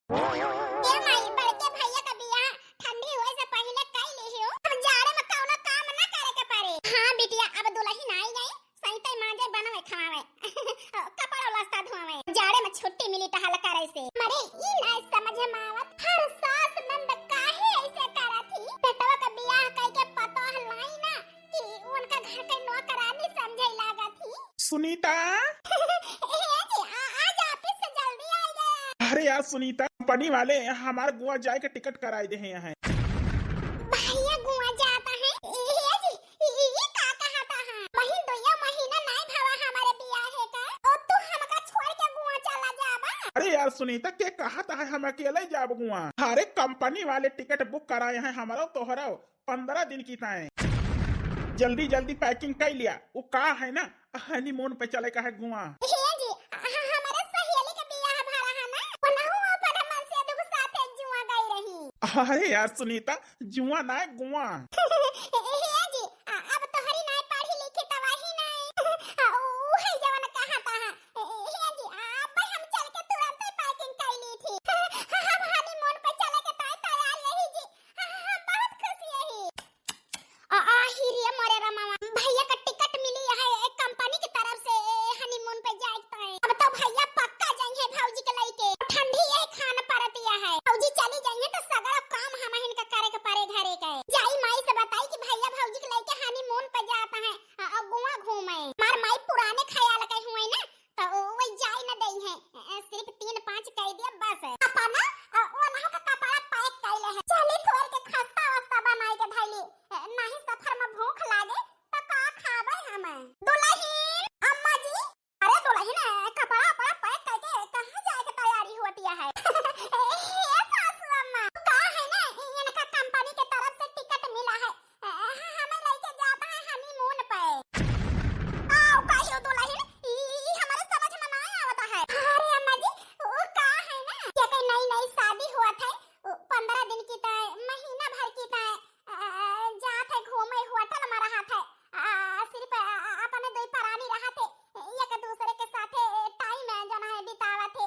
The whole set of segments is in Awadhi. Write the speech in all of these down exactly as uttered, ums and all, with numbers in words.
ए माई, बड़के भैया का बियाह ठंडी होए से पहिले कई लिहियो। अब जाड़े में कौनो काम ना करे के पड़े। हाँ बिटिया, अब दुलहिन आई गई, सही तई माजे बनावे खवावे, कपड़ा लत्ता धोवे। जाड़े में छुट्टी मिली टहल करे से। मरे ई ना समझ में आवत, हर सास नंद काहे ऐसे करत ही? बेटवा का बियाह कई के पतोह लाई ना कि उनका घर के नौकरानी समझे लागत ही। सुनीता। ए जी, आ, आज ऑफिस से जल्दी आ गया। अरे यार सुनीता, कंपनी वाले हमार गोवा जाए के टिकट कराए दे हैं यहाँ। भैया गोवा जाता है? ए जी, ई, ई, ई का कहता है? महीन दुइया महीना नहीं भवा हमारे बियाहे का, और तू हमका छोड़ के गोवा चला जाबा? अरे यार सुनीता, के कहता है हम अकेले जाब गोवा? अरे कंपनी वाले टिकट बुक कराए हैं हमारा तोहरा पंद्रह दिन की ताए। जल्दी जल्दी पैकिंग कर लिया, वो का है ना हनीमून पे चले का है गोवा। हे जी, ह-, हमारे सहेली के बियाह भरा है ना, ओनहु अपन मन से दुख साथे जुआ गई रही। अरे यार सुनीता, जुआ ना है, गोवा। हे जी, अ-, अब तोहरी नाय पढ़ी लिखी त वही नाय। अ, उहे जवन कहता है। हे जी, अ, अब हम चल के तुरंत ही पैकिंग कर ली थी। हम हनीमून पे चले के ताय तैयार यही जी। हम बहुत खुश यही। आ, आही रे मोरे रमावा, भैया का टिकट मिली है एक कंपनी की तरफ से हनीमून पे जाए के ताय। अब तो भैया पक्का जाइए भौजी के लइके। ठंडी यही खान परतिया है, भौजी चली जाइए तो सगरा काम हम हिन का करे के पड़े घरे के। जाई माई से बताई कि भैया भौजी के लइके हनीमून पे जाता है, आ, आ, गोवा घूमे। मार माई पुराने ख्याल के हुए ना, तो वही जाए न दई है। ए, सिर्फ तीन पाँच कह दिया बस। पापा ना, अ, ओनहु का कपड़ा पैक कैले है। चली थोड़ के खस्ता वस्ता बनाई के धैली। ए, नहीं सफर में भूख लागे तो का खाबे हम? दुलहिन, अम्मा जी, अरे दुलहिन, ए, कपड़ा वपड़ा पैक करके कहाँ जाए के तैयारी होतिया है? ए, सासू अम्मा, का है ना, इनका कंपनी के तरफ से टिकट मिला है। हमें लेके जाता है हनीमून पे। आओ कहियो दुलहिन, ई, ई हमारे समझ में ना आवता है। अरे अम्मा जी, वो का है ना, क्या कहीं नई नई शादी हुआ था, वो पंद्रह दिन की था, महीना भर की था, अ, जात है घूमे, होटल में रहा था, अ, सिर्फ, अ, अपने दो परानी रहा थे, एक दूसरे के साथे टाइम जना है बितावा थे,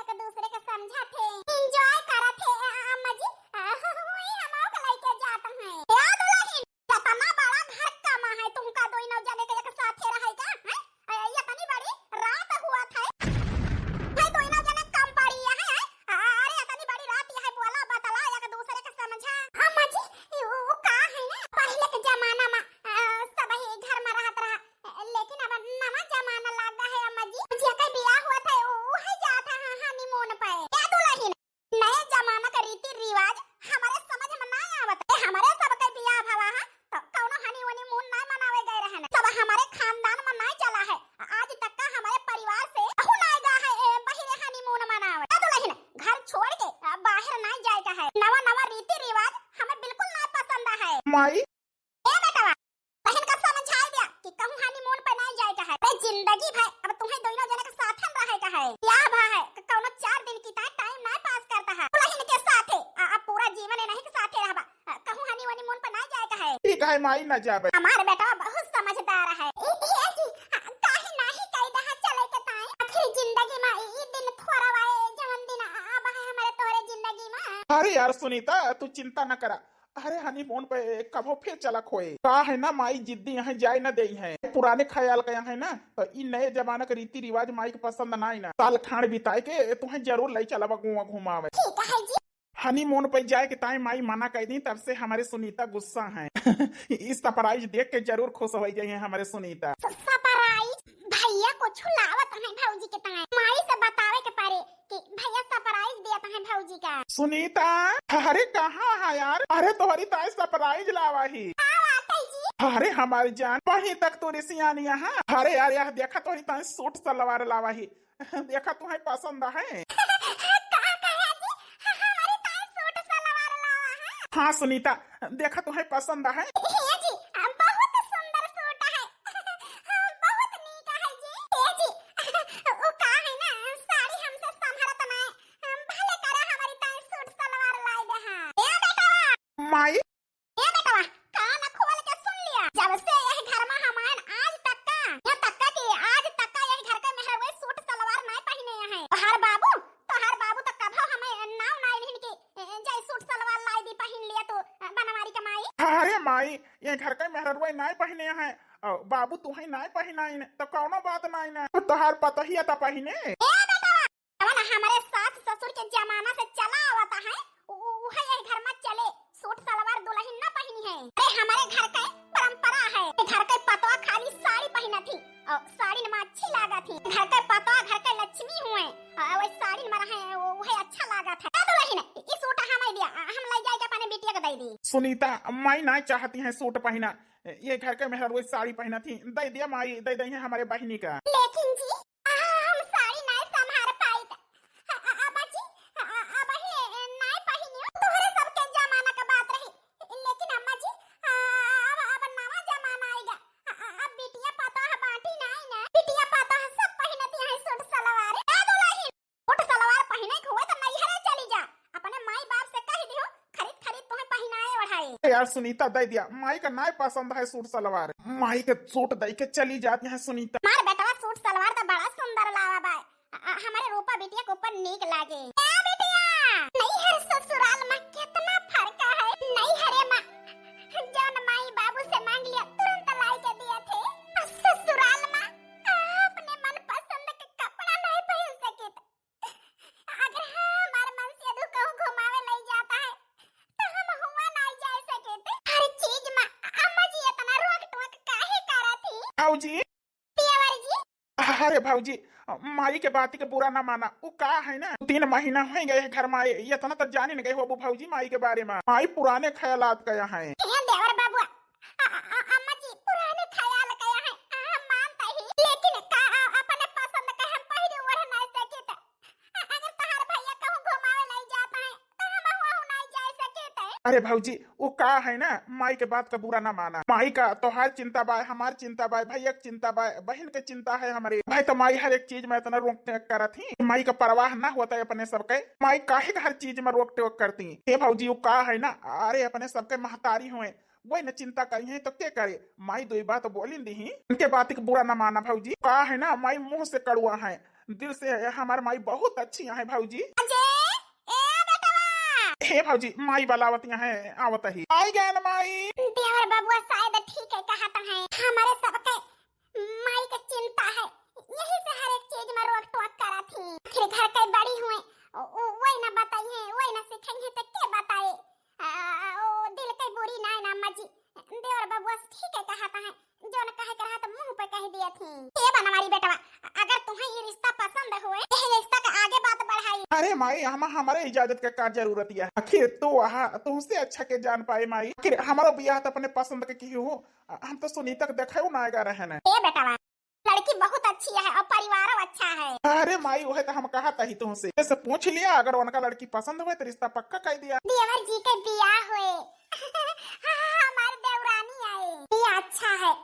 एक दूसरे के समझा थे, एंजॉय करा थे। अ, अम्मा जी, अ, वही हम लोग लेके जात हैं। ए दुलहिन, इतना बड़ा घर कमा है तुमका दोनों जने के एक साथे रहे का, हैं? अ, इतनी बड़ी रात हुआ था, है दोनों जने कम पड़ी है, हैं? अरे इतनी बड़ी रात यह है, बोला बतला एक दूसरे के समझा। अम्मा जी, वो का है ना, पहले के जमाना में, अ, सब ही घर में रहत रहा, लेकिन अब नवा जमाना लाग गा है अम्मा जी। जेकर बियाह हुआ था, उ-, उहे जात है हनीमून पे। ए दुलहिन, नए जमाना का रीति रिवाज हमारे समझ में ना आवत है। हमारे सबके बियाह भवा है, तो कौनो हनी वनी मून ना मनावे गए रहन। सब हमारे खानदान में ना चला है। आज तक का हमारे परिवार से कहूँ ना गा है, ए, बहिरे हनीमून मनावे। ए दुलहिन, घर छोड़ के, अ, बाहर ना जाए का है। नवा नवा रीति रिवाज हमें बिल्कुल ना पसंद है। माई, ए बेटवा, बहन का समझाई दिया कि कहूँ हनीमून पे नहीं जाए का है। अरे जिंदगी भर अब तुम्हें दोनों जने के साथ हम रहे का है। ब्याह भा है, क-, कौनो चार दिन की ताई टाइम नहीं पास करता है। दुलहिन के साथ है, आ, अब पूरा जीवन इन्हीं के साथ ही रहबा। आ, कहूँ हनी वनी मून पे नहीं जाए का है। ठीक है माई, ना जाबे। हमार बेटा बहुत समझदार है। ए, ए जी, आ, काहे नहीं कह दहा चले के ताई? आखिर जिंदगी में ई, ई दिन थोड़ा वाए जवन दिन आ, अब है हमारे तोहरे जिंदगी में। अरे यार सुनीता, तू चिंता न करा। अरे हनीमून पे कभो फिर चलक होए। का है ना माई जिद्दी यहाँ जाए न देई है। पुराने ख्याल का यहाँ है ना, तो ई नए जमाना के रीति रिवाज माई के पसंद ना आई ना। साल खान बिताए के तुहें जरूर ले चलबा गोवा घुमावे। ठीक है जी। हनीमून पे जाए के ताई माई मना कर दी, तब से हमारे सुनीता गुस्सा है। ई सरप्राइज देख के जरूर खुश हो जाए हमारे सुनीता। स-, सरप्राइज? भैया कुछ लावत है भौजी के ताई। माई से बतावे के पड़े कि भैया सरप्राइज देत है भौजी का। सुनीता, अरे कहाँ है यार? अरे तोहरी ताई सरप्राइज लावा ही। का बात है जी? अरे हमारी जान, वहीं तक तू रिसियानी यहाँ। अरे यार, यह देखा तोहरी ताई सूट सलवार लावा ही। देखा तुहें पसंद है। का कहा जी? हमारी ताई सूट सलवार लावा है। हाँ सुनीता, देखा तुहें पसंद है। हे जी, बहुत सुंदर सूट है। बहुत नीक है जी। हे जी, वो का है ना, साड़ी हमसे संभरत ना है। भले करा हमारी ताई सूट सलवार लाई दे हाँ। ए बेटवा। माई। ए बेटवा, कान खोल के सुन लिया। जब से यह घर में हम आयन आज तक का, यहाँ तक का कि आज तक का यह घर के मेहरवे सूट सलवार नहीं पहने हैं। तोहार बाबू, तोहार बाबू तो कभो हमें ना ये घर के मेहररुआ नाय पहिने हैं, अ, बाबू तुहई नाय पहिनाइन, त कौनो बात नाय ना। तोहार पतोहिया त पहिने। ए बेटवा, जवन हमरे सास ससुर के जमाना से चला आवत है, उ-, उ-, उहे ये घर में चले, सूट सलवार दुलहिन ना पहिनी है। अरे हमरे घर के परंपरा है, ये घर के पतवा खाली साड़ी पहिनत ही। और साड़ी नमा अच्छी लागत ही। घर के पतवा घर के लक्ष्मी हुए। और वही साड़ी नमा रहे, वो, वही अच्छा लागत है। ए दुलहिन, ई सूट हमें दिया, हम ले जाए के अपने बिटिया के दे दी। सुनीता, माई ना चाहती हैं सूट पहिना, ये घर के मेहररुआ साड़ी पहिनत ही, दे दिया माई, दे दे हैं हमरे बहिनी का। लेकिन जी, आ, हम साड़ी ना संभार पाई त। आ, आ, आ, बाजी, आ, आ, आ, बहिन, ए, ना पहिनियो, तोहरे सबके जमाना का बात रही। लेकिन अम्मा जी, आ, अब, अब नवा जमाना आएगा। आ, आ, अब बिटिया पतोह बाटी नाई ना, बिटिया पतोह सब पहिनती हैं सूट सलवार। ए दुलहिन, सूट सलवार पहिने के हुए त नैहरे चली जा, अपने माई बाप से कह दियो, खरीद खरीद तुम्हें पहिनाए ओढ़ाए। ए यार सुनीता, दे दिया, माई का नाय पसंद है सूट सलवार, माई के सूट दे के चली जाती हैं सुनीता। मार बेटवा, सूट सलवार त बड़ा सुंदर लावा बा। आ, आ, हमरे रूपा बिटिया के ऊपर नीक लागे। ए बिटिया, नैहर ससुराल में कितना फर्क है। नैहरे में जौन माई बाबू से मांग लिया, तुरंत लाई के दिए थे। और ससुराल में, आ, अपने मन पसंद के कपड़ा नहीं पहन सके थे। अगर हमार मन से अदू कहूँ घुमावे ले जाता है, तो हम हुआ नहीं जा सके थे। हर चीज में अम्मा जी इतना रोक टोक काहे करा थी? भौजी, देवर जी। अरे भौजी, माई के बात के बुरा ना माना। उ का है ना, तीन महीना हो गए घर में आए, इतना तो जान ही नहीं गए होबू भौजी माई के बारे में। माई पुराने ख्यालात कया है। हे देवर बाबुआ, अ-, अ-, अ-, अम्मा जी पुराने ख्याल कया है, हम मानता ही, लेकिन का अ-, अपने पसंद के हम पहिरे ओढ़ नहीं सके त? अ-, अगर तहार भैया कहूँ घुमावे ले जाता है, तो हम हुआ नहीं जा सके त? अरे भौजी, उ का है ना, माई के बात का बुरा ना माना। माई का तोहार चिंता बा, हमार चिंता बा, भैया के चिंता बा, बहिन के चिंता है हमरे। भाई तो माई हर एक चीज में इतना रोक टोक करत ही, माई का परवाह ना होता है अपने सबके। माई काहे का हर चीज में रोक टोक करती? हे भौजी, उ का है ना, अरे अपने सबके महतारी हुए, वही न चिंता करी है तो के करे? माई दो बात बोलिन दी ही, उनके बात के बुरा ना माना भौजी। का है ना, माई मुंह से कड़ुआ है, दिल से हमार माई बहुत अच्छी है भौजी। अजय, ए बेटवा। हे भौजी, माई बलावत यहाँ आवत ही। आई गए न माई। देवर बबुआ शायद ठीक है कहत है। हमारे सबके माई के चिंता है, यही से हर एक चीज में रोक टोक करत ही। आखिर घर के बड़ी हुए, उ-, उ-, वही ना बताई है, वही ना सिखाई है तो के बताए? आ, ओ, दिल के बुरी नाय ना अम्मा जी। देवर बबुआ ठीक है कहत है, जौन कहे के रहा तो मुंह पे कह दिया थी। ए बनवारी बेटवा, अगर तुम्हें ये रिश्ता पसंद हुए, यह रिश्ता का आगे बात बढ़ाई। अरे माई, हम हमारे इजाजत के का जरूरत है? आखिर तू वहाँ तुमसे अच्छा के जान पाए माई। आखिर हमारो बियाह तो अपने पसंद के की हो, हम तो सुनीता के देखे ना आएगा रहे न। ए बेटवा, लड़की बहुत अच्छी है और परिवारो अच्छा है। अरे माई, वह तो हम कहत ही तुमसे, जैसे पूछ लिया, अगर उनका लड़की पसंद हुए तो रिश्ता पक्का कर दिया। देवर जी के बियाह हुए, हमार देवरानी आए, ये अच्छा है।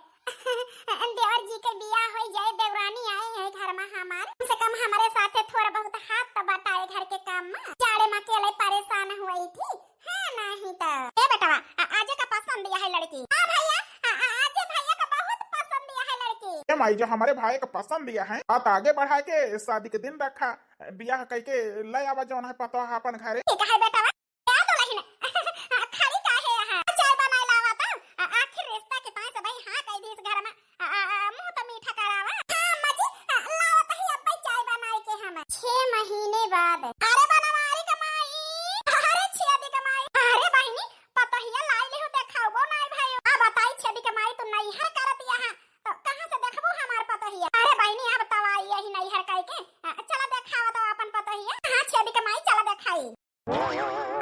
देवर जी के बियाह हो जाए, देवरानी आए है घर में हमार, कम से कम हमारे साथे थोड़ा बहुत हाथ तो बटाए घर के काम में। जाड़े में अकेले परेशान हुई थी, है नहीं तो। ए बेटवा, आ, आजे का पसंद यह है लड़की। हाँ भैया, आ, आ, आजे भैया का बहुत पसंद यह है लड़की। ए माई, जो हमारे भाई का पसंद यह है, बात आगे बढ़ा के शादी के दिन रखा, बियाह कह के ले आवा जौन है पतोह अपन घरे। ठीक है बेटवा। क्या दुलहिन? खड़ी काहे यहाँ? चाय बनाए लावा तो। आ, आखिर रिश्ता के ताई से भाई हाँ कह दी इस घर में। आ, आ, आ, मुंह तो मीठा करावा। हाँ, अम्मा जी, आ, लावत ही अब्बे चाय बनाए के हम। छह महीने बाद। अरे बनवारी कमाई, अरे छियादी कमाई, अरे बहिनी, पतोहिया लाई लिहो, देखाओ नाई भाई। आ बताई छियादी कमाई, तू नैहर करत यहाँ, तो कहाँ से देखबू हमार पतोहिया? अरे बहिनी, अब तवाई यही नैहर कह के, आ, चला देखावा तो अपन पतोहिया। हाँ छियादी कमाई, चला देखाई।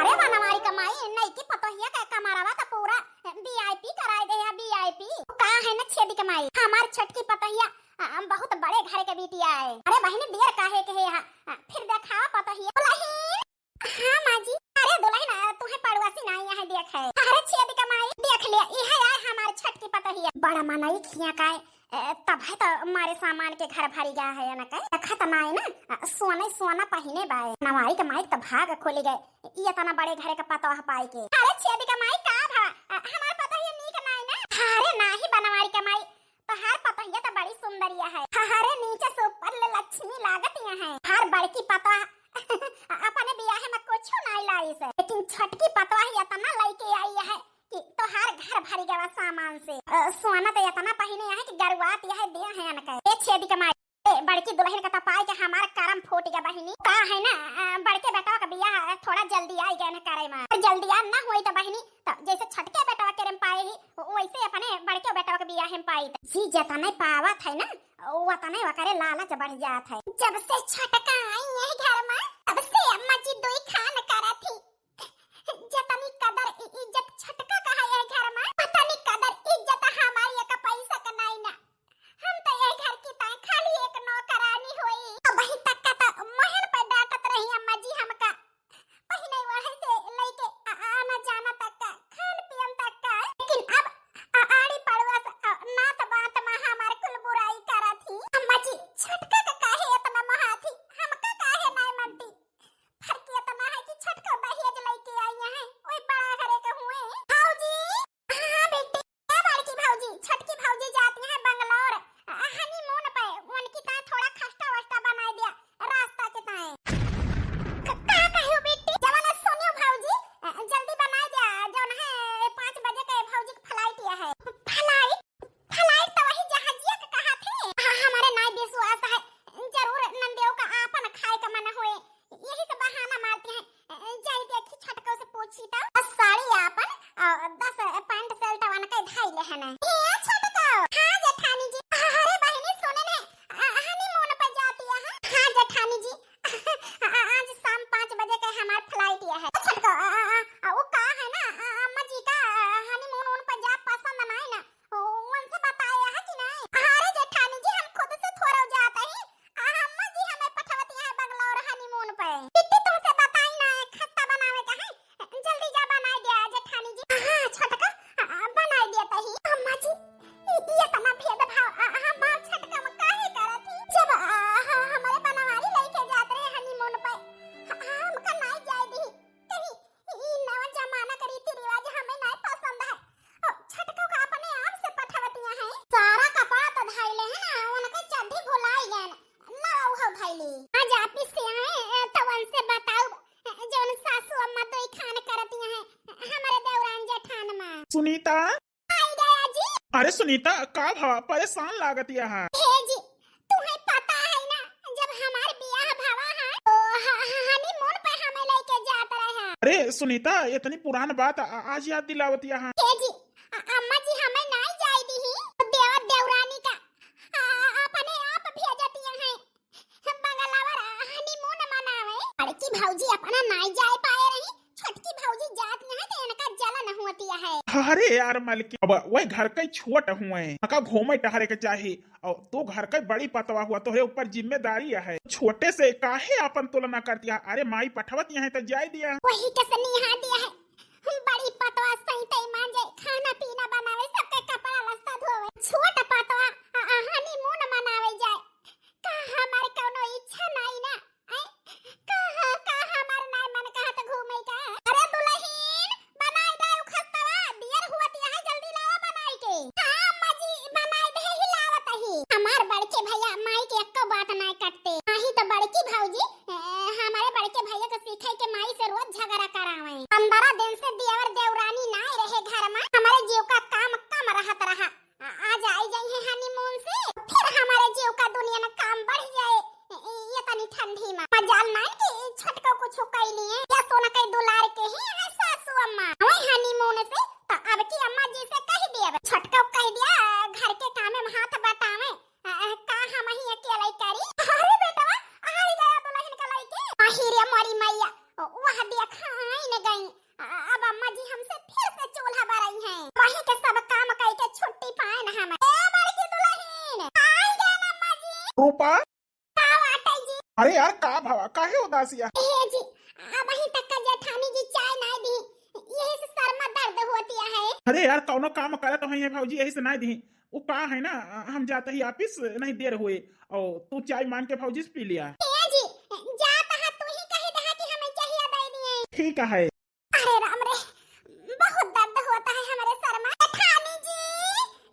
अरे बनवारी कमाई, नईकी पतोहिया के कमरवा त पूरा VIP कराए दे है, VIP। का है न छेदी कमाई, हमार छोटकी पतोहिया, अ, बहुत बड़े घर के बिटिया है। अरे बहिनी, देर काहे के है यहाँ? अ, फिर देखावा पतोहिया। दुलहिन। हाँ माँ जी। अरे दुलहिन, अ, तुहे पड़ोसी ना यहाँ देख है। अरे छेदी कमाई, देख लिया, इहे आए हमार छोटकी पतोहिया। बड़ा मनई खिया का है। ए, तब है तो मारे सामान के घर भरी गया है ना कहे। देखा त ना है ना, आ, सोना ही सोना पहिने बाए। नवारी के माई के त भाग खोली गए, ई इतना बड़े घरे के पतोह पाई के। अरे छेदी के माई का भा, आ, हमार पतोहिया नीक ना है ना? अरे नाही बनवारी के माई, तोहार पतोहिया त बड़ी सुंदरिया है। अरे नीचे से ऊपर ले लक्ष्मी लागत यहाँ है। हर बड़की पतोह अपने बियाह में कुछ नहीं लाई से, लेकिन छोटकी पतोह इतना लेके आई है कि तोहार घर भरी गवा सामान से। अ, सोना तो इतना पहिने आहे कि गरुआत यह दिया है अनके। ए छेदी कमाई। ए, बड़की दुलहिन का त पाई के हमार करम फूट गया बहिनी। का है ना, अ, बड़के बेटवा का बियाह थोड़ा जल्दी आई गए न करे मा। और जल्दी आ ना होई त बहिनी, त जैसे छटके बेटवा के रम पाए ही, वैसे अपने बड़के बेटवा के बियाह में पाई। जी जतने पावत है ना, वतने वकरे लालच बढ़ जात है। जब से छटका आई है घर मा, तब से अम्मा जी दुई खान करत ही। जतनी कदर इ-, इज्जत छटका का है ये घर मा, उतनी कदर इज्जत हमारी एक पैसा का नाई ना। हम तो ये घर की ताई खाली एक नौकरानी होई। अबही तक का तो मोहन पे डांटत रही अम्मा जी हमका। पहिने वहीं से लेके आ-, आना जाना तक का, खान पियन तक का। लेकिन अब आ-, आड़ी पड़ोस, आ, नात बात मा हमार कुल बुराई करत ही। अम्मा जी, छटका का काहे इतना महाथी, हमका काहे नाई मनती? फर्क इतना है कि छटका दहेज लेके आई है, ओए बड़ा घरे के हुए। भौजी, हाँ बेटी, ए बड़की भौजी, छटकी भौजी जाती है बंगलोर, अ, हनीमून पे, उनकी ताए थोड़ा खस्ता वस्ता बनाई दिया, रास्ता के ताए। क-, का कहो बेटी? जवन सुनियो भौजी, अ, जल्दी बनाई दिया, जौन है पाँच बजे के भौजी के flight यह है। Flight? Flight तो वही जहाजिया के कहा थे। हाँ, हमारे नाई विश्वास है, जरूर नंदेव का आपन खाए का मन होए, यही से बहाना मारती हैं। जाई देखी छटको से पूछी तो। दस साड़ी आपन और दस पैंट शर्ट वनके धाई ले हने। ए छटको। हाँ जेठानी जी। अरे बहिनी सुने ने, अ, हनीमून पर जाती है। हाँ जेठानी जी। अ, आज शाम पाँच बजे के हमार flight यह है। छटको, अ, अ, अ, वो का है ना, अ, अम्मा जी का, अ, हनीमून उन पर जा पसंद नहीं ना। ओ, उनसे बताया है कि नहीं? अरे जेठानी जी, हम खुद से थोड़ा जाते हैं। आ, अम्मा जी हमें पठवती है बंगलोर हनीमून पे। बिट्टी तुमसे बताई ना, खस्ता बनावे का है। जल्दी जा बनाई दिया जेठानी जी। हाँ, छोटका, आ, बनाई दिया तही। अम्मा जी, इ-, इतना भेदभाव, आ, हमार छटका में काहे करत ही? जब, आ, ह-, हमारे बनवारी लेके जात रहे हनीमून पे, ह-, हमका नाई जाए दी। कहीं ई नवा जमाना के रीति रिवाज हमें नाय पसंद है। ओ, छटको का अपने आप से पठवतिया है। सारा कपड़ा तो धइले है ना, उनके चड्ढी भुलाई गए ना, उहो धइली। आज office से आए, ए, तो उनसे बताऊ, ए, जौन सासू अम्मा दोई खान करतिया है, हमारे देवरान जेठान माँ। सुनीता, आई गया जी। अरे सुनीता, का भवा, परेशान लागत यहाँ? हे जी, तुम्हें पता है ना, जब हमार बियाह भवा है, तो ह-, ह-, honeymoon पे हमें लेके जात रहे हैं। अरे सुनीता, इतनी पुरान बात आ-, आज याद दिलावत यहाँ। हे जी, अ-, अम्मा जी हमें नाई जाए दी ही, तो देवर देवरानी का, अ-, अपने आप भेजतिया है। बंगलावर honeymoon मनावे। बड़की भौजी अपना नाई जाए पाए रही, छोटकी भौजी जात नहीं तो इनका जलन होती है। अरे यार मलकिन, अब वह घर के छोट हुए, का घूमे टहरे के चाही, और तू घर के बड़ी पतवा हुआ, तोहरे ऊपर जिम्मेदारी है। छोटे से काहे अपन तुलना करती है? अरे माई पठवत यहाँ तो जाए दिया। वही के सनेहा दिया है। बड़ी पतवा सही तय मान जाए, खाना पीना बनावे, सबके कपड़ा लत्ता धोवे। छोट पतवा, अ, अ, honeymoon मनावे जाए। का हमार कौनो इच्छा नाई ना? आय? का ह-, का हमार नाई मन कहत घूमे का? अरे दुलहिन, बनाई दे उ खस्तवा, दियर हुअत यहाँ, जल्दी लावा बनाई के। हाँ अम्मा जी, बनाई दे ही लावत ही। हमार बड़के भैया माई के एक्को बात नाई कटते। नाही तो बड़की भौजी, ए, हमारे बड़के भैया के सीखे के माई से रोज झगड़ा करावे। पन्द्रह दिन से देवर देवरानी नाई रहे घर में, हमारे जीव का काम कम रहत रहा। आ-, आज आई जाई है honeymoon से, फिर हमारे जीव का दुनिया में काम बढ़ जाए। ए, ए, ये तनी ठंडी में मजाल नाई कि छोटको कुछ कई लिए, या सोना कई दुलार के ही है सासू अम्मा। वही honeymoon से तो अब की अम्मा जी से कह दिया, छोटको कह दिया, घर के काम में हाथ बटावे, आ, आ, का हम ही अकेले करी? अरे बेटवा, आई गया दुलहिन का लइके। आही रे मोरी मैया, वह देखा आई न गई। आ, अब अम्मा जी हमसे फिर से चूल्हा बरई हैं। वहीं के सब काम कई के छुट्टी पाए न हम। ए बड़की दुलहिन, आई गए न अम्मा जी। रूपा। का बाटे जी? अरे यार, का भवा, काहे उदासिया? ए जी, अबही तक का जेठानी जी चाय नाई दी, यही से सर में दर्द होतिया है। अरे यार, कौनो काम करत होइहैं भौजी, यही से नाई दी। उ का है ना, हम जात ही office, नहीं देर हुए, और तू चाय मांग के भौजी से पी लिया। ए जी, जात हा तू ही कही दहा कि हमें चाहिए दे दिए। ठीक है। अरे राम रे, बहुत दर्द होता है हमारे सर में। जेठानी जी,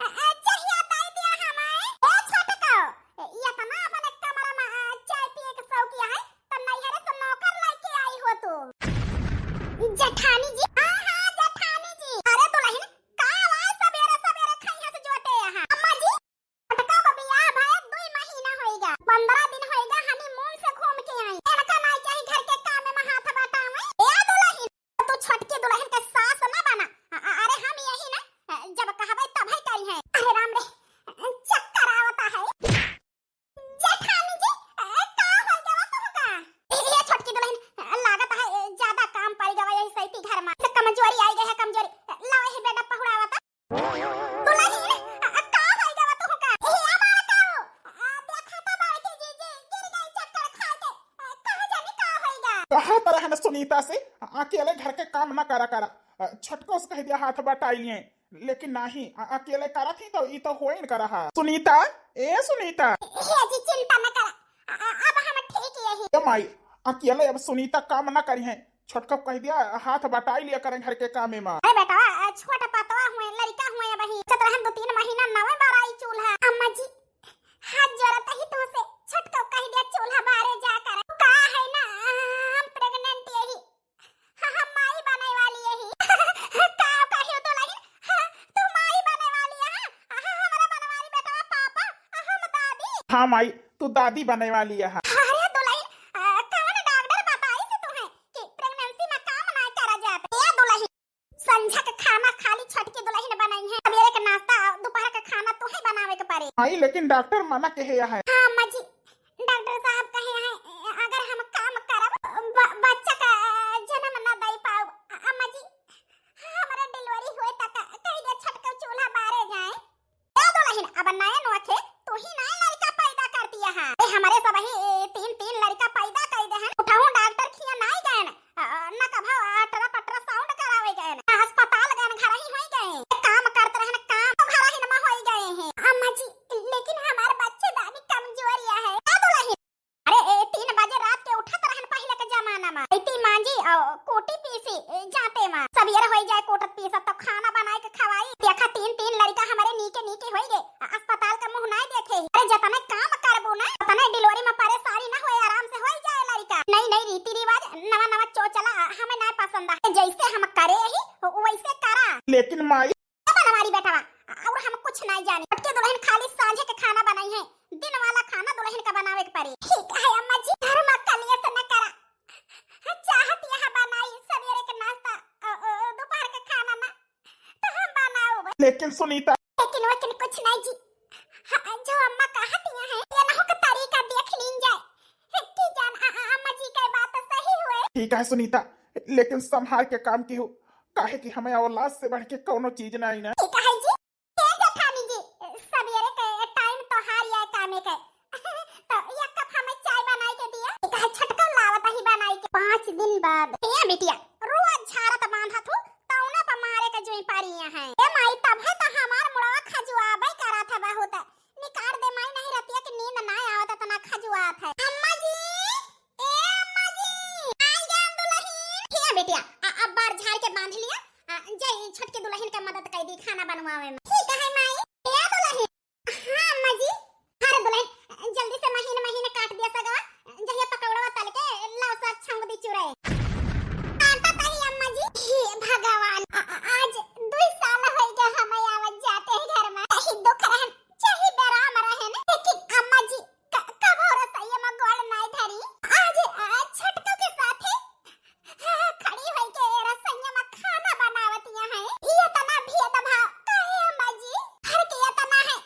अ, अ, चाहिए दे दिया हमें। ए छोटको, ये तना अपने कमरा में, अ, चाय पिए के शौकिया है, तो नैहरे से नौकर लेके आई हो तू। जेठानी जी, हाँ, हाँ, जेठानी जी। अरे दुलहिन, काल आए सबेरे सुनीता से, अकेले घर के काम ना करा करा। अ, छोटको से कहि दिया हाथ बटाइ लिहे, लेकिन नाहीं, अ-, अकेले करत ही तो ई तो होए न करा है। सुनीता, ए सुनीता। ए जी, चिंता न करा, अ-, अ-, अब हम ठीक यही। ए माई, अकेले अब सुनीता काम ना करिहे, छोटको कहि दिया हाथ बटाइ लिया करें घर के कामे मा। अरे बेटा, अ, छोट पतवा हुए, लड़का हुए, अबही चतरहन दो तीन महीना नवे बाराई चूल्हा। अम्मा जी, हाथ जोड़त ही तुमसे, छोटको कहि दिया चूल्हा बारे जा कर। का है ना, हम pregnant यही। हाँ, हम माई बने वाली यही। का कहियो दुलहिन? हाँ, तू माई बने वाली है? हाँ, हमरा बने वाली बेटवा पापा, आ हम दादी। हाँ माई, तू दादी बने वाली है। अरे दुलहिन, अ, कौन डॉक्टर बताइस तुहे कि pregnancy मा काम ना करा जात? ए दुलहिन, संझा के खाना खाली छोटकी दुलहिन बनइहे, सबेरे के नाश्ता, दोपहर के खाना तुहे बनावे के पड़े। माई, लेकिन डॉक्टर मना कहे है। हाँ अम्मा जी, डॉक्टर साहब कहे हैं, अगर हम काम करब, ब-, बच्चा का जन्म न दे पाउब। अ-, अम्मा जी, हमरे delivery होए तक कहि दे छोटको चूल्हा बारे जाए। ए दुलहिन, अब नए नोखे तू ही नए लड़का पैदा कर दिया है। ए, हमरे सबही तीन तीन लड़का पैदा कर दे हैं। उठहूँ डॉक्टर खिया नाई गए न, अ, न कभो अल्ट्रा पट्रा sound करावे गए न, अस्पताल गए न, घर ही होई गए। काम करत रहन, काम तो घर ही नमा होई गए हैं। अम्मा जी, लेकिन हमार बच्चेदानी कमजोरिया है। ए दुलहिन, अरे ए, तीन बजे रात के उठत रहन पहिले के जमाना मा। इती मांजी और कूटी पीसी, ए, जाते मा। सबेर होई जाए कूटत पीसत तो खाना बनाए के खवाई। देखा तीन तीन लड़का हमरे नीके नीके होई गए। अ-, अस्पताल का मुँह नाई देखे। अरे जतने काम करबू ना, उतने delivery मा परेशानी ना होए, आराम से होई जाए लड़का। नई नई रीति रिवाज, नवा नवा चोचला, अ, हमें नाई पसंद है। जैसे हम करे ही, वैसे करा। लेकिन माई, बनवारी बेटवा, और हम कुछ नाई जानी। छोटकी दुलहिन खाली सांझे के खाना बनाई है, दिन वाला खाना दुलहिन का बनावे के पड़ी। ठीक है अम्मा जी, घर मा कलेश न करा। चाहत यहाँ बनाई सबेरे के नाश्ता, अ, अ, दोपहर के खाना ना, तो हम बनाउब। लेकिन सुनीता। लेकिन वकिन कुछ नाई जी। हाँ, जो अम्मा कहत हैं, ये नहु के तरीका देख लीन जाए। कि जान, अ, अ, अम्मा जी के बात सही हुए। ठीक है सुनीता, लेकिन संभाल के काम किहू, काहे कि हमें औलाद से बढ़ के कौनो चीज नाई ना। ठीक है जी, ए जेठानी जी, सबेरे के time तो हार आए कामे के। तो एक कप हमें चाय बनाई के दिया। ठीक है, छोटको लावत ही बनाई के। पाँच दिन बाद। ए बिटिया, रोज झारत बांधत हो, तौना पर मारे के जुई पारी है। ए माई, तब है तो हमार मुड़वा खजुआबे करत है बहुत। निकाल दे माई, नहीं रतिया के नींद ना आवत, इतना खजुआत है। अम्मा जी, ए अम्मा जी, आई गया दुलहिन। ठीक है बिटिया, अ-, अब बार झाड़ के बांध लिया। अ, जाई छोटकी दुलहिन का मदद कर दी खाना बनवावे मा। ठीक है माई। ए दुलहिन। हाँ अम्मा जी। अरे दुलहिन, जल्दी से महीन महीन काट दिया सगवा, जहिया पकौड़वा तल के लाओ साग छौंक दी चुरे। काटा ताई अम्मा जी। हे भगवान, अ-, अ-, आज दुई साल होइ गया हमें आवत जाते हैं घर मा। चाहे दुख रहन, चाहे बेराम रहन, लेकिन अम्मा जी क-, कबो रसोइया मा गोड़ नाई धरी। आज, आज छोटको के साथे, हाँ, खड़ी होई के रसोइया मा खाना बनावतिया हैं। ये तना भेदभाव काहे अम्मा जी? घर के ये तना है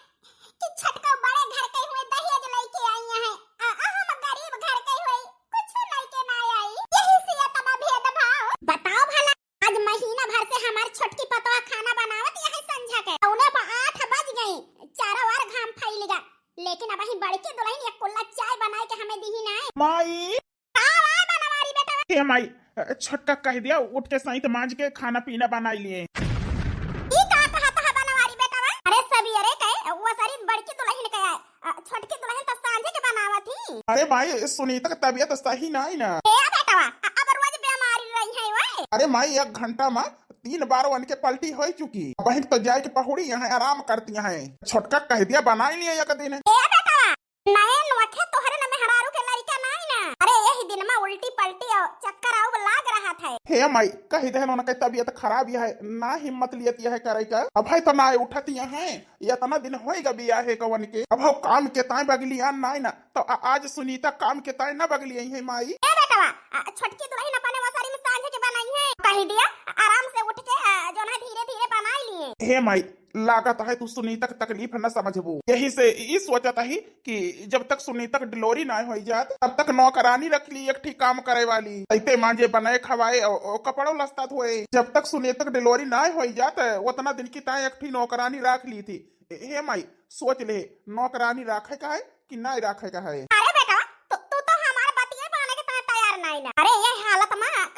कि छोटको बड़े घर के हुए दहेज लेके आई हैं। आ, आ हम गरीब घर के हुए कुछ लेके ना आई। यही से ये तना भेदभाव। बताओ भला, आज महीना भर से हमार छोटकी पतवा खाना बनावत यहाँ संझा के। औने पर आठ बज गई, चारों ओर घाम फैल गा, लेकिन अबही बड़की दुलहिन एक कुल्ला चाय बनाए के हमें दीही ना। माई। का बा बनवारी बेटा? हे माई, छोटका कह दिया उठ के सैंत मांज के खाना पीना बनाई लिए। ई का कहत है बनवारी बेटा? अरे सबेरे के वो सारी बड़की दुलहिन के आए, अ, छोटकी दुलहिन तो सांझे के बनावत ही। अरे माई, सुनीता के तबीयत सही नाई ना। ए बेटवा, अ-, अब रोज बीमारी रही है ओए। अरे माई, एक घंटा मा तीन बार उनके पलटी हो चुकी। बहिन तो जाए के पहुड़ी यहाँ आराम करती हैं। छोटका कह दिया बनाई लिए एक दिन। ए बेटवा, नए नोखे तोहरे न मेहरारू के लड़का नाई ना। अरे यही दिन मा उल्टी पलटी और चक्कर आउ लाग रहा था। हे माई, कह दे उनके तबीयत खराब यह है, ना हिम्मत लियत यह करे का। अब है तो ना उठत यह है। इतना दिन होइगा बियाहे कवन के, अब हम काम के ताई बगलियान नाई ना, तो आ-, आज सुनीता काम के ताई ना बगलियाई है माई। ए बेटवा, आ, छोटकी दुलहिन अपने ओसरी में सांझे के बनाई है, कह दिया आराम से उठ के, आ, जोन है धीरे धीरे बनाई लिए। हे माई, लागत है तू सुनीता के तकलीफ न समझबू, यही से ई सोचत ही कि जब तक सुनीता के delivery ना होई जात, तब तक नौकरानी रख ली एक ठी काम करे वाली, ऐते मांजे बनाए खवाए और, और कपड़ों लस्ता धोए। जब तक सुनीता के delivery ना होई जात, उतना दिन की ताई एक ठी नौकरानी रख ली थी। ए, हे माई, सोच ले, नौकरानी राखे का है कि नाई राखे का है? अरे बेटा, तू, तू तो हमार बतिये माने के तैयार नाई ना। अरे, ये हालत मा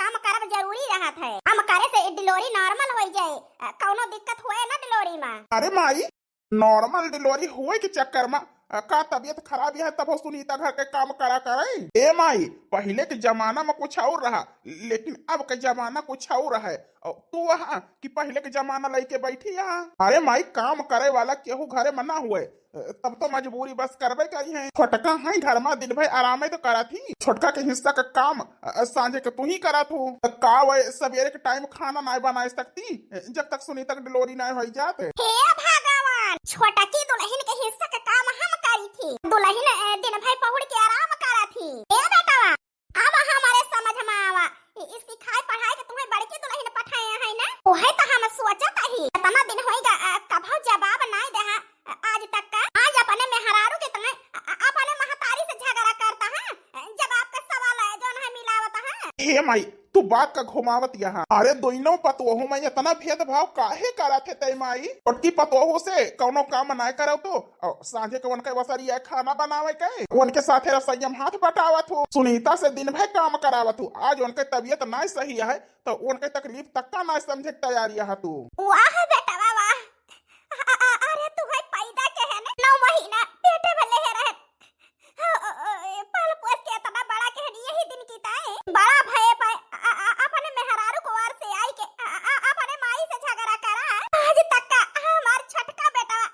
delivery normal होइ जाए, अ, कौनो दिक्कत होए ना delivery मा। अरे माई, normal delivery होए के चक्कर मा, अ, का तबियत खराब है तब सुनीता घर के काम करा करे? ए माई, पहिले के जमाना मा कुछ और रहा, लेकिन अब के जमाना कुछ और है। और तू वहाँ कि पहिले के जमाना लइके बैठी यहाँ। अरे माई, काम करे वाला केहू घरे मा ना हुए, तब तो मजबूरी बस करबे करी है। छोटका है घर मा, दिन भर आरामे तो करत ही। छोटका के हिस्सा का काम, अ, सांझे के तू ही करत हो। त का वै सवेरे के time खाना नाय बनाए सकती, जब तक सुनीता के delivery नाय होई जात? हे भगवान, छोटकी दुलहिन के हिस्सा का काम हम करी थी। दुलहिन, अ, दिन भर पहुड़ के आराम करत ही। ए बेटवा, अब हमरे समझ मा आवा, इ, इ सिखाए पढ़ाए के तुम्हें बड़की दुलहिन पठाए है ना? ओहे तो हम सोचत ही, इतना दिन होइगा, अ, कभो जवाब नाय देहा, अ, आज तक का। आज अपने मेहरारू के तुम्हें, अ, अ, अपने महतारी से झगड़ा करता है, अ, जवाब का सवाल है, जौन है मिलावत है। हे माई, तू बात का घुमावत यहाँ। अरे दोनों पतोहू मा इतना भेदभाव काहे करत है तै माई? छोटकी पतोहू से कौनो काम नाय करौ तो और सांझे के उनके बसरिया खाना बनावे के, उनके साथे रसोईया मा हाथ बटावत हो, सुनीता से दिन भर काम करावत हो। आज उनके तबियत नाय सही है, तो उनके तकलीफ तक का नाय समझे के तैयारी है तू। वाह बेटवा वाह। अ-, अ-, अरे तू है पैदा के है ने, नौ महीना पेटे में ले रहे। अ, अ, अ, पाल पोस के इतना बड़ा के है ने, यही दिन की ताई। बड़ा भये पाए, अ, अ, अ, अपने मेहरारू को वार से आई के, अ, अ, अ, अपने माई से झगड़ा करा। आज तक का हमार छोटका बेटवा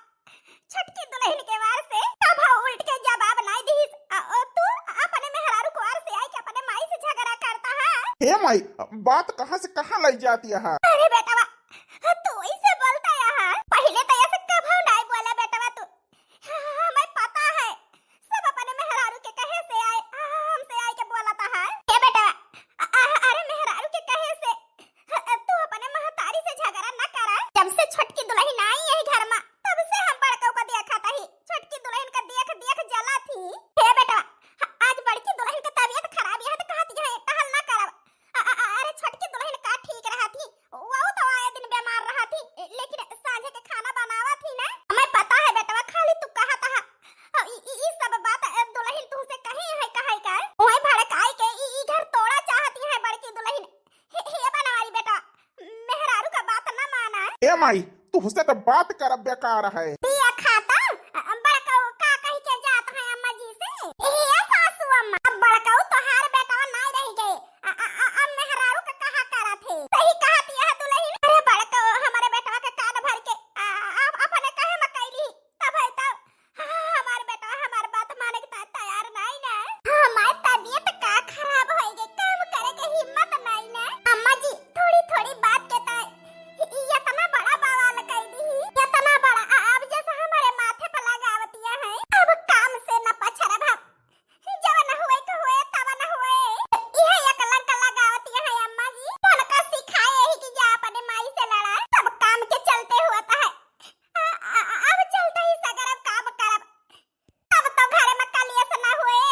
छोटकी दुलहिन के वार से कभो उल्ट के जवाब नाय दिहिस। आ, ओ, तू अपने मेहरारू के वार से आई के अपने माई से झगड़ा करता है। हे माई, बात कहाँ से कहाँ लई जाती है? अरे बेटवा, तू इसे बोलता यहाँ। पहिले तो ऐसे कभो नाय बोला बेटवा तू। हमें पता है, सब अपने मेहरारू के कहे से आए, हमसे आए के बोलता है। हे बेटवा, अ-, अ-, अरे मेहरारू के कहे से तू अपने महतारी से झगड़ा न करा। जब से छोटकी दुलहिन आई यही घर मा, तब से हम बड़कऊ का देखत ही। छोटकी दुलहिन का देख देख जलत ही। हे बेटवा, आज बड़की दुलहिन का तबियत खराब है तो कहत है टहल न करब। अ-, अ-, अ-, अरे छोटकी दुलहिन का ठीक रहत ही, वो तो आए दिन बीमार रहत ही, लेकिन सांझे के खाना बनावत ही ना। हमें पता है बेटवा, खाली तू कहत हा। अ, ई, ई, ई सब बात, अ, दुलहिन तुहसे कही है, कहे का? वही भड़काई के ई, ई घर तोड़ा चाहती है बड़की दुलहिन। हे, हे बनवारी बेटा, मेहरारू का बात न माना। ए माई, तुहसे तो बात करब बेकार है। पिया खाता, अ, बड़कऊ का कही के जात है अम्मा जी से? हे सासू अम्मा, अब बड़कऊ तोहार बेटवा नाय रह गए। अ, अ, अ, अब मेहरारू का कहा करत है? सही कहत यह दुलहिन। अरे बड़कऊ हमारे बेटवा के कान भर के, अ, अ, अपने कहे में कैली, तब है तब। हाँ, हमार बेटा हमार बात माने के ता-, तैयार नाई ना। हमार तबीयत का खराब होई गे, काम करे के हिम्मत नाई ना। अम्मा जी, थोड़ी थोड़ी बात के ता इ-, इ-, इतना बड़ा बवाल कर दी, इतना बड़ा। आ-, अब जैसे हमारे माथे पर लगावतिया है, अब काम से न पछरब हम। जवन हुए के हुए, तवन हुए। इहे एक लंका लगावतिया है अम्मा जी। उनका सिखाए ही कि जा अपने माई से लड़ा, सब काम के चलते हुआ ता है। आ, आ, आ, अब चलते ही सगरब काम करब, तब तो घरे में कलेश ना हुए।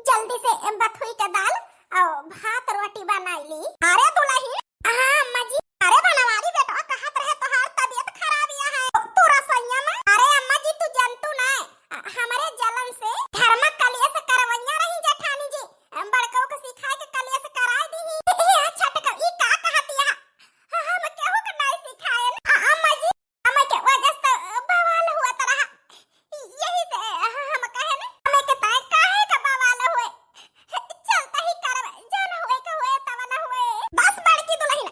जल्दी से बथुई के दाल और भात रोटी बनाई ली। अरे दुलहिन, हाँ अम्मा जी। अरे बनवारी बेटवा कहत रहे तोहार तबीयत खराब या है, तू रसोइया में। अरे अम्मा जी तू जनतू ना, आ, हमरे जलन से घर में कलेश करवैया रही जेठानी जी, बड़कऊ के सिखाए के कलेश कराए दी। ए, ए, छोटका, ई का कहतिया? हम केहू के नाई सिखाए ना। आ, अम्मा जी, अम्मा के वजह से बवाल हुआ त रहा। यही से हम कहे ना, अम्मा के ताई काहे का बवाल हुए? चलता ही करब, जौन हुए के हुए, तब न हुए। बस बड़की दुलहिन,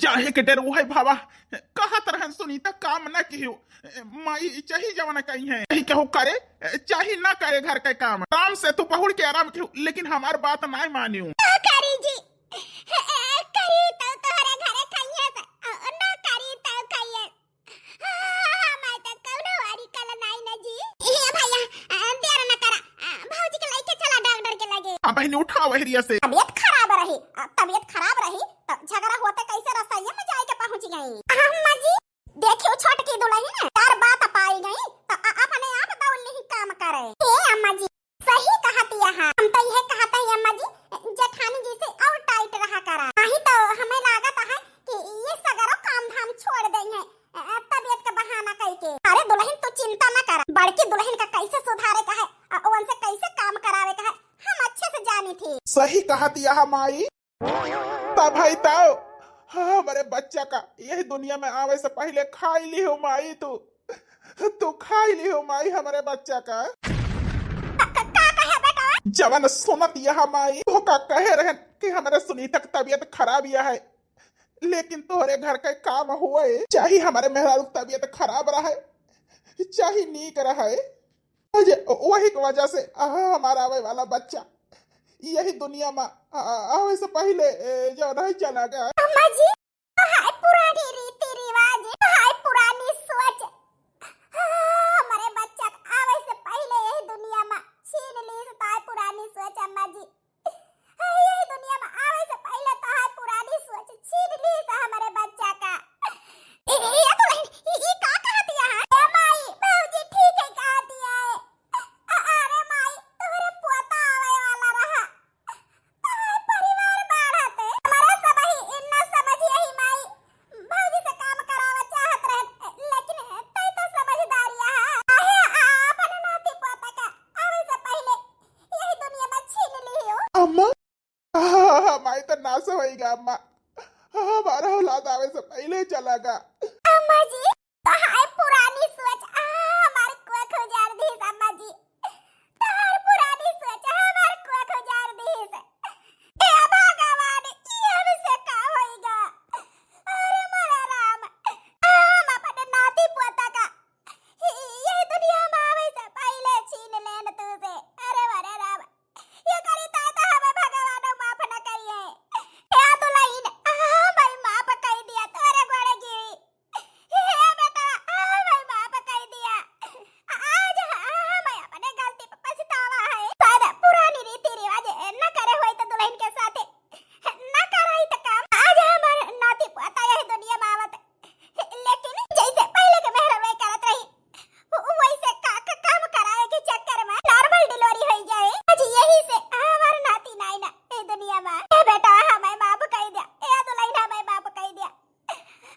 काहे के डेरउहै भवा? कहत रहन सुनीता काम न किहु। माई चाही जवन कहिहैं, चाही केहू करे, चाही न करे घर के काम। आराम से तू पहुड़ के आराम किहु, लेकिन हमार बात नाय मानिउ। का करी जी? करी तो तोहरे घरे खाइए से, न करी तो खाइए। हाँ, मैं तो कौनो वारी कल नाई न जी। ए भैया, अ, देर न करा, अ, भौजी के लइके चला डॉक्टर के लगे। अब बहिनी उठाओ एहरिया से। तबीयत खराब रही, अ, तबीयत खराब रही, त झगड़ा होते कैसे रसोइया में जाए के पहुँच गई। अम्मा जी, देखियो छोटकी दुलहिन, तार बात पाई गई, त अ-, अपने आप दौड़ नहीं काम करे। ए अम्मा जी, सही कहत अहा। हम तो इहे कहत हई अम्मा जी, जेठानी जी से और टाइट रहा करा। नहीं तो हमें लागत है कि ये सगरो काम धाम छोड़ देइहैं, अ, तबीयत का बहाना कइके। अरे दुलहिन तू चिंता न करा, बड़की दुलहिन का कैसे सुधारे का है, अ, उनसे कैसे काम करावे का है, हम अच्छे से जानी थी। सही कहत अहा माई। तब भाई ताओ, हाँ, हमरे बच्चा का यही दुनिया में आवे से पहिले खाई लिहो माई तू। तू खाई लिहो माई हमरे बच्चा का। का, का, का कहे बेटा? जवन सुनत अहा माई, तोहका कहे रहन कि हमरे सुनीता के तबीयत खराब अहै, लेकिन तोहरे घर के काम होए, चाहे हमरे मेहरारू के तबीयत खराब रहै, चाहे नीक रहै, वजह, वही के वजह से, आहा, हमार आवे वाला बच्चा यही दुनिया में, आ, आ, आवे से पहिले, ए, जो नहीं चला गया। अम्मा जी, हाय पुरानी रीति रिवाज, हाय पुरानी सोच। हाँ, हमारे बच्चा के आवे से पहिले यही दुनिया में छीन ली से ताय पुरानी सोच, अम्मा जी। यही दुनिया में आवे से पहिले तोहार पुरानी सोच छीन ली से हमरे बच्चा का। ए, ए, ए दुलहिन, ई, ई का कहत अहा? ए माई, भौजी ठीक है कहत अहा। अ-, अरे माई, तोहरे पोता आवे वाला रहा। तोहार परिवार बाढ़त। हमरा सब ही इन्ना समझ यही माई। भौजी से काम करावे चाहत रहे, लेकिन तै तो समझदारी अहा। काहे आ-, अपन नाती पोता का आवे से पहिले यही दुनिया में छीन लियो। अम्मा, आहा, माई तो नाश होइगा अम्मा। आहा, हमारा औलाद आवे से पहिले चला गा। अम्मा जी, तोहार पुरानी सोच, आहा, हमार कोख उजाड़ दीस अम्मा जी। तोहार पुरानी सोच, आहा, हमार कोख उजाड़ दीस। हे भगवान, ई हमसे का होइगा? अरे मोरे राम, आहा, हम अपने नाती पोता का यही दुनिया में आवे से पहिले छीन लेन तू से। अरे मोरे राम, ये करी तो, तो हमें भगवान माफ न करिए। हे दुलहिन, हमें माफ कइ दिया, तोरे गोड़े गिरी। हे बेटा, हमें माफ कइ दिया। आज हमें अपने गलती पे पछतावा है। शायद पुरानी रीति रिवाज न करे होई तो दुलहिन के साथे न कराई तो काम। आज हमार नाती पोता यही दुनिया में आवत लेकिन जैसे पहिले के मेहरवे करत रही, उ-, वैसे का, का काम करावे के चक्कर में normal delivery होई जाए। आज यही से हमार नाती नाई ना ए दुनिया में। ए बेटा, हमें माफ कइ दिया। ए दुलहिन, हमें माफ कइ दिया।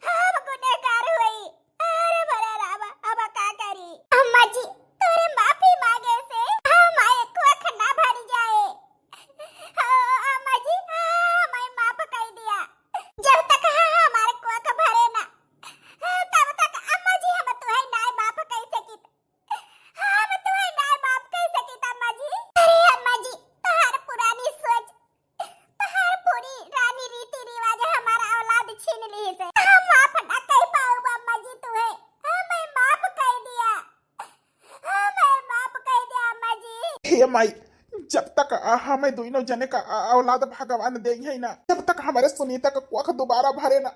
हम गुनहगार होई। अरे मोरे रामा, अब का करी? अम्मा जी, तोरे माफी मांगे से हमार कोख ना भर जाए। हाँ, अम्मा जी, हाँ, हमें माफ कइ दिया। जब तक हाँ, हमार कोख भरे ना, हाँ, तब तक अम्मा जी हम तुहे नाय माफ कइ सकित। हाँ, हम तुहे नाय माफ कइ सकित अम्मा जी। अरे अम्मा जी, तोहार पुरानी सोच, तोहार पूरी रानी रीति रिवाज हमार औलाद छीन लिहिस। हम माफ ना कइ पाउब अम्मा जी तुहे। हमें माफ कइ दिया। हमें माफ कइ दे अम्मा जी। हे माई, जब तक आ, हमें दुइनों जने का आ, औलाद भगवान देइहैं ना, जब तक हमरे सुनीता का कोख दोबारा भरे ना,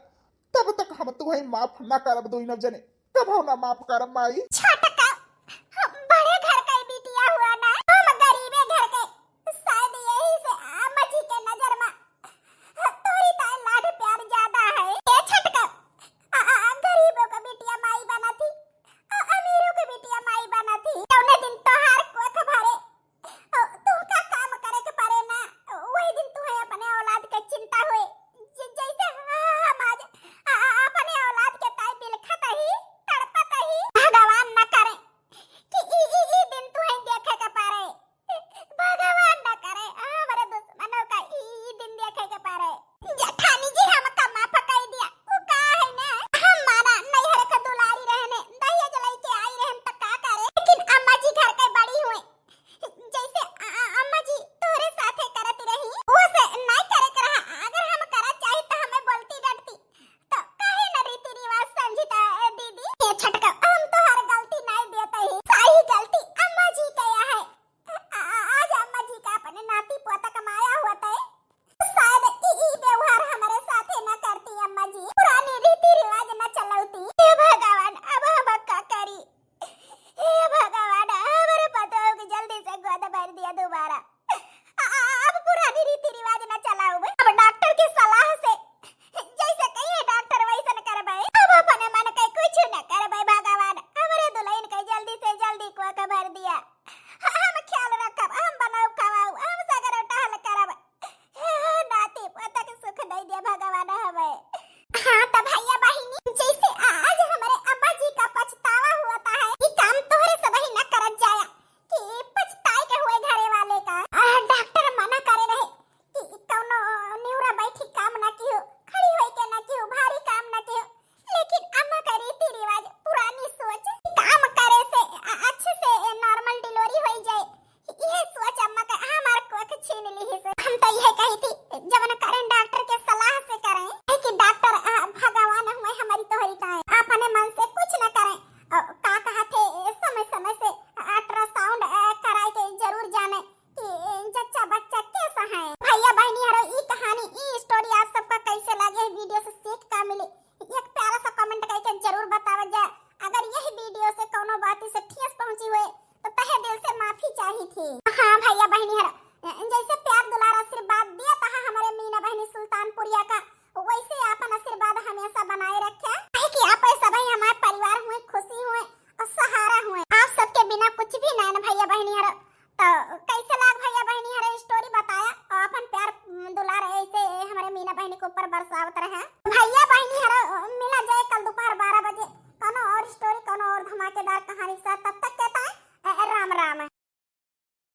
तब तक हम तुहैं माफ ना करब दुइनों जने, कबहूँ ना माफ करब माई। छोटका